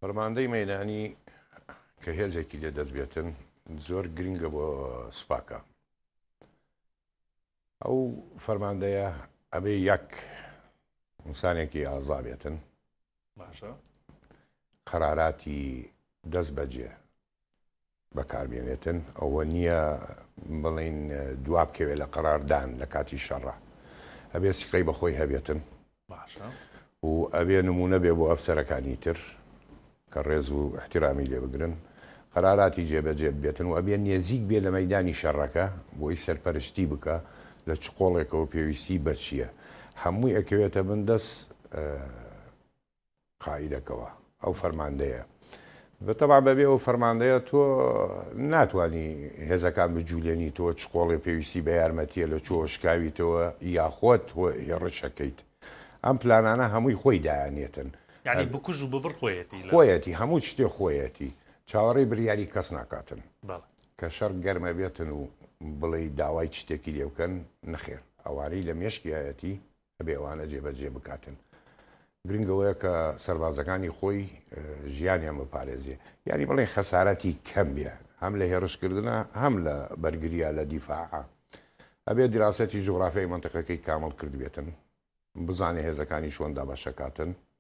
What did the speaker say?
فەرماندەی مەیدانی کە هێزێکی لێ دەست بێتن زۆر گرنگە بۆ سوپاکە. ئەو فەرماندەیە ئەبێ یەک ئینسانێکی ئازا بێتن. باشە. قەراراتی دەست بەجێ بەکاربێنێتن، ئەوە نییە بڵێین دوا بکەوێت لە قەراردان لە کاتی شەڕا. ئەبێ سیقەی بە خۆی هەبێتن و ئەبێ نموونە بێ بۆ ئەفسەرەکانی تر کە ڕێز و ئیحترامی لێ بگرن، قەراراتی جێبەجێ ببێتن و ئەبێ نێزیک بێ لە مەیدانی شەڕەکە بۆی سەرپەرشتی بکا لە چ قۆڵێکەوە پێویستی بە چییە. هەمووی ئەکەوێتە بن دەست قائیدەکەوە ئەو فەرماندەیە بەتەبع بەبێ ئەو فەرماندەیە تۆ ناتوانی هێزەکان بجولێنی تۆ چ قۆڵێ پێویستی بە یارمەتیە لە چۆ شکاویتەوە یاخۆت هێڕشەکەیت ئەم پلانانە هەمووی خۆی دایانێتن یعنی بکوژ و ببڕ خۆیەتی خۆیەتی هەموو شتێ خۆیەتی چاوەڕێی بریاری کەس ناکاتن کە شەڕ گەرمە بێتن و بڵێی داوای شتێکی لێ بکەن نەخێر ئەوانەی لە مێشکیایەتی ئەبێ ئەوانە جێبەجێ بکاتن. گرنگ ئەوەیە کە سەربازەکانی خۆی ژیانیان بپارێزێ. یانی بڵێن خەسارەتی کەم بێ هەم لە هێڕشکردنا هەم لە بەرگریا لە دیفاعا. ئەبێ دیراسەتی جوغرافیای مەنتقەکەی کامڵ کردبێتن. بزانێ هێزەکانی چۆن دابەشەکاتن.